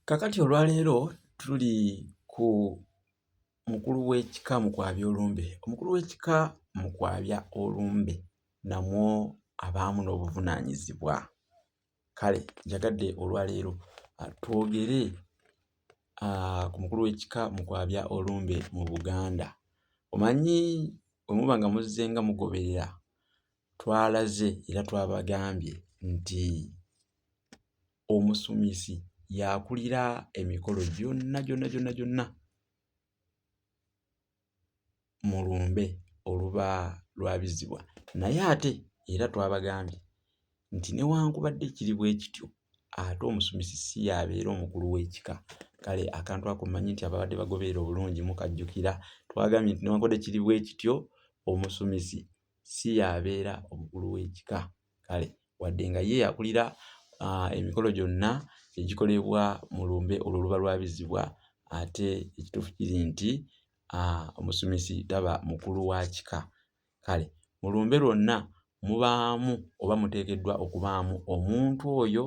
Kakati olwaleero tuli ku mukulu w'ekika mu kwabya olumbe. Omukulu w'ekika mu kwabya olumbe namwo abaamu n'obuvunaanyizibwa. Kale njagadde olwaleero twogere ku mukulu w'ekika mu kwabya olumbe mu Buganda. Omanyi bwe muba nga muzzenga mugoberera twalaze era twabagambye nti omusumisi y'akulira emikolo gyonna gyonna gyonna gyonna mu lumbe oluba lwabizibwa naye ate era twabagambye nti newankubadde kiri bwe kityo ate omusumisi si y'abeera omukulu w'ekika. Kale akantu ako mmanyi nti ababadde bagoberera obulungi mukajjukira. Twagambye nti newankubadde kiri bwe kityo omusumisi si y'abeera omukulu w'ekika. Kale wadde nga ye y'akulira emikolo gyonna egikolebwa mu lumbe olwo oluba lwabizibwa ate ekituufu kiri nti omusumisi taba mukulu wa kika. Kale mu lumbe lwonna mubaamu oba muteekeddwa okubaamu omuntu oyo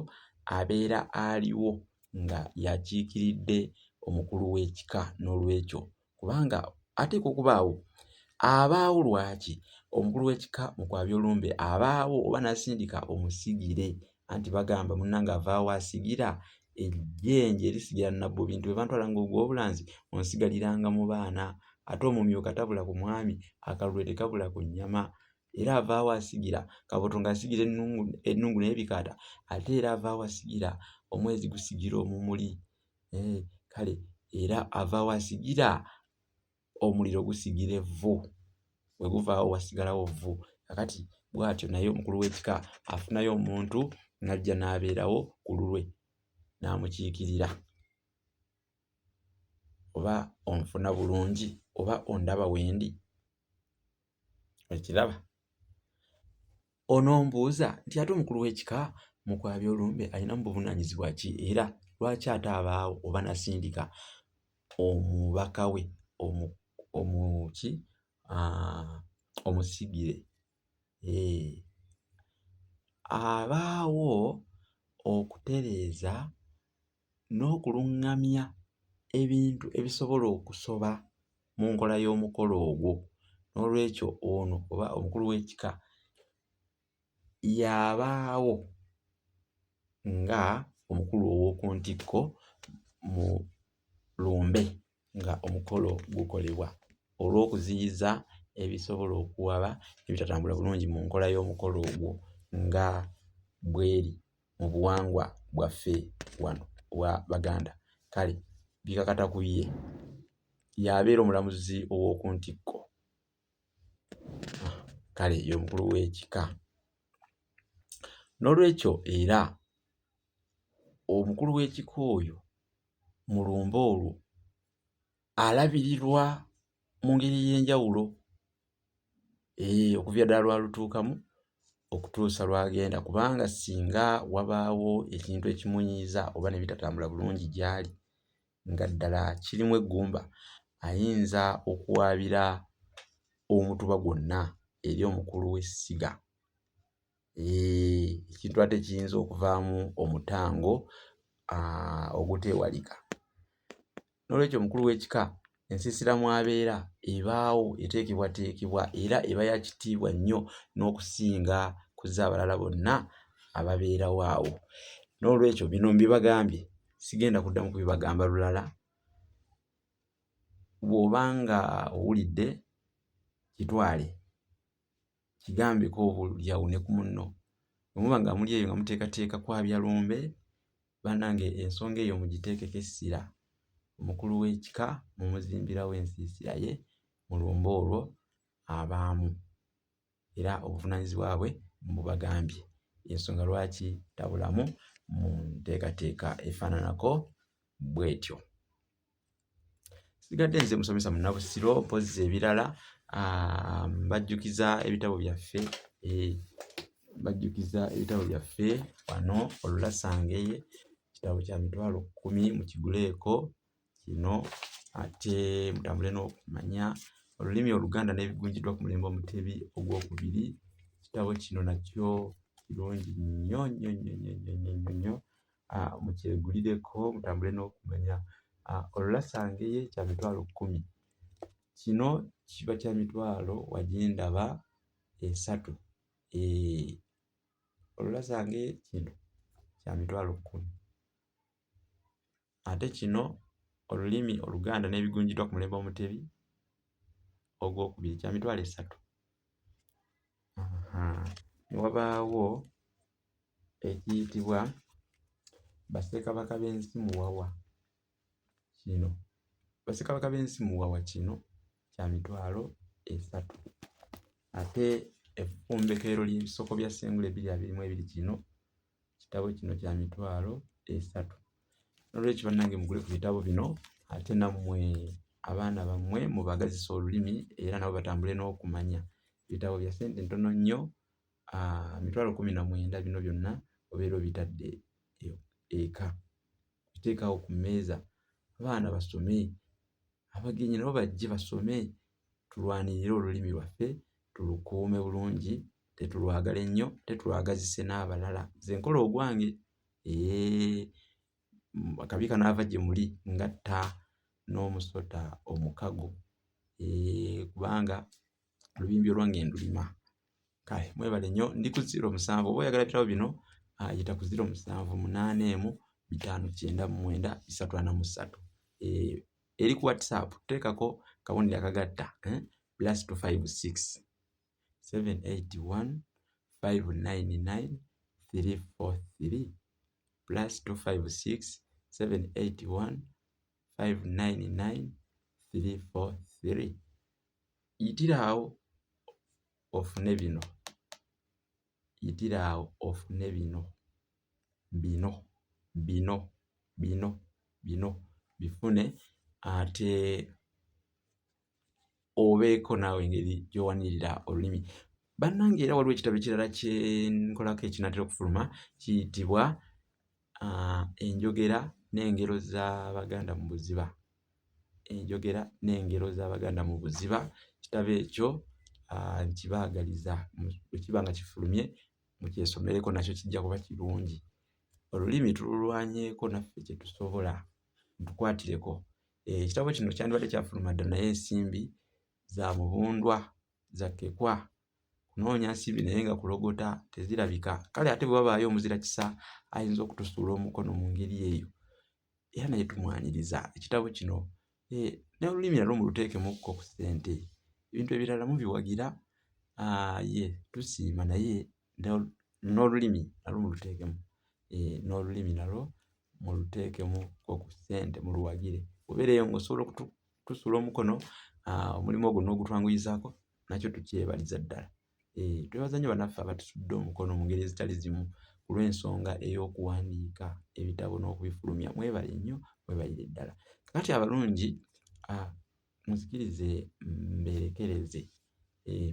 abeera aliwo nga y'akiikiridde omukulu w'ekika n'olwekyo kubanga ateekwa okubaawo. Abaawo lwaki? Omukulu w'ekika mu kwabya olumbe abaawo oba n'asindika omusigire anti bagamba munnange avaawo asigira ejjenje erisigira Nabbubi nti bwe bantwalanga ogw'obulanzi onsigaliranga mu baana ate omumyuka tabula ku mwami akalulwe tekabula ku nnyama era avaawo asigira Kabotongo asigira ennungu ennungu n'ebikaata ate era avaawo asigira omwezi gusigira omumuli eh, kale era avaawo asigira omuliro gusigira evvu bwe guvaawo wasigalawo vvu kakati bw'atyo naye omukulu w'ekika afunayo omuntu n'ajja n'abeerawo ku lulwe n'amukiikirira oba onfuna bulungi oba ondaba wendi okiraba onombuuza nti ate omukulu w'ekika mu kwabya olumbe alinamu buvunaanyizibwa ki era lwaki ate abaawo oba nasindika omubaka we omuki omusigire abaawo okutereeza n'okulungamya ebintu ebisobola okusoba mu nkola y'omukolo ogwo. Noolwekyo ono oba omukulu w'ekika y'abaawo nga omukulu ow'oku ntikko mu lumbe nga omukolo gukolebwa olw'okuziyiza ebisobola okuwaba ebitatambula bulungi mu nkola y'omukolo ogwo nga bw'eri mu buwangwa bwaffe wano obwa Baganda. Kale bikakata ku ye y'abeera omulamuzi ow'oku ntikko. Kale ye omukulu w'ekika. Noolwekyo era omukulu w'ekika oyo mu lumbe olwo alabirirwa mu ngeri ey'enjawulo. Eeh okuviira ddala lw'alutuukamu okutuusa lw'agenda kubanga singa wabaawo ekintu ekimunyiiza oba ne bitatambula bulungi gy'ali nga ddala kirimu eggumba ayinza okuwaabira omutuba gwonna eri omukulu w'essiga. Eeh ekintu ate ekiyinza okuvaamu omutango oguteewalika. Noolwekyo omukulu w'ekika ensiisira mw'abeera ebaawo eteekebwateekebwa era eba ya kitiibwa nnyo n'okusinga ku z'abalala bonna ababeerawo awo. Noolwekyo bino mbibagambye sigenda kuddamu kubibagamba lulala. Bw'oba nga owulidde kitwale kigambeko oboolyawo ne ku munno. Bwe muba nga muli eyo nga muteekateeka kwabya lumbe, bannange ensonga eyo mugiteekeko essira. Omukulu w'ekika mumuzimbirawo ensiisira ye mu lumbe olwo abaamu era obuvunaanyizibwa bwe mbubagambye. Y'ensonga lwaki tabulamu mu nteekateeka efaananako bw'etyo. Sigadde nze musomesa Munnabusiro mpozzi ebirala mbajjukiza ebitabo byaffe eh, mbajjukiza ebitabo byaffe wano olulasangeye kitabo kya 100,000 mukiguleeko kino ate mutambule n'okumanya olulimi Oluganda n'ebigunjiddwa ku mulembe Omutebi ogwokubiri. Ekitabo kino nakyo kirungi nnyo nnyo nnyo nnyo nnyo nnyo nnyo. Mukyegulireko mutambule n'okumanya. Olulasangeye kya 100,000. Kino kiba kya mitwalo wagindaba esatu. Olulasangeye kino kya 100,000. Ate kino olulimi Oluganda n'ebigunjiddwa ku mulembe Omutebi ogwokubiri kya 30,000. Ne wabaawo ekiyitibwa Bassekabaka b'ensi Muwawa. Kino Bassekabaka b'ensi Muwawa kino kya 30,000. Ate effumbekero ly'ebisoko bya Ssengule 2022 kino kitabo kino kya 30,000. Noolwekyo bannange mugule ku bitabo bino ate nammwe abaana bammwe mubagazise olulimi era nabo batambule n'okumanya. Ebitabo bya ssente ntono nnyo, 19,000 bino byonna obeera obitadde eka. Biteeke awo ku mmeeza abaana basome, abagenyi nabo bajje basome, tulwanirire olulimi lwaffe tulukuume bulungi tetulwagale nnyo ate tulwagazise n'abalala. Nze nkola ogwange akabi kanaava gye muli ngatta n'omusota omukago kubanga olubimbi olwange ndulima. Kale mwebale nnyo ndi ku 07 oba oyagala bitabo bino yita ku 0781 599 343. Eri ku WhatsApp teekako kabonero akagatta +256 781 599 343 +256 781 599 343. Yitiraawo ofune bino, yitiraawo ofune bino, bino, bino, bino, bino bifune ate obeeko naawe engeri gy'owanirira olulimi. Bannange era waliwo ekitabo ekirala kye nkolako ekinaatera okufuluma kiyitibwa Enjogera n'engero z'Abaganda mu Buziba. Enjogera n'engero z'Abaganda mu Buziba. Ekitabo ekyo nkibaagaliza bwe kiba nga kifulumye mukyesomereko nakyo kijja kuba kirungi. Olulimi tululwanyeeko naffe kye tusobola mutukwatireko. Ekitabo kino kyandibadde kyafuluma dda naye ensimbi za mubundwa, za kkekwa. Kunoonya nsimbi naye nga kulogota tezirabika. Kale ate bwe wabaayo omuzira kisa ayinza okutusuula omukono mu ngeri eyo era naye tumwaniriza. Ekitabo kino n'olulimi nalwo muluteekemukko ku ssente. Ebintu ebirala mubiwagira ye tusiima naye n'olulimi nalwo muluteekemu. N'olulimi nalwo muluteekemukko ku ssente muluwagire. Bw'obeera eyo ng'osobola okutusuula omukono omulimu ogwo n'ogutwanguyizaako nakyo tukyebaliza ddala. Twebaza nnyo bannaffe abatusudde omukono mu ngeri ezitali zimu ku lw'ensonga ey'okuwandiika ebitabo n'okubifulumya. Mwebale nnyo mwebalire ddala. Kaakati abalungi munzikirize mbeerekereze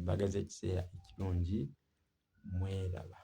mbaagaza ekiseera ekirungi mweraba.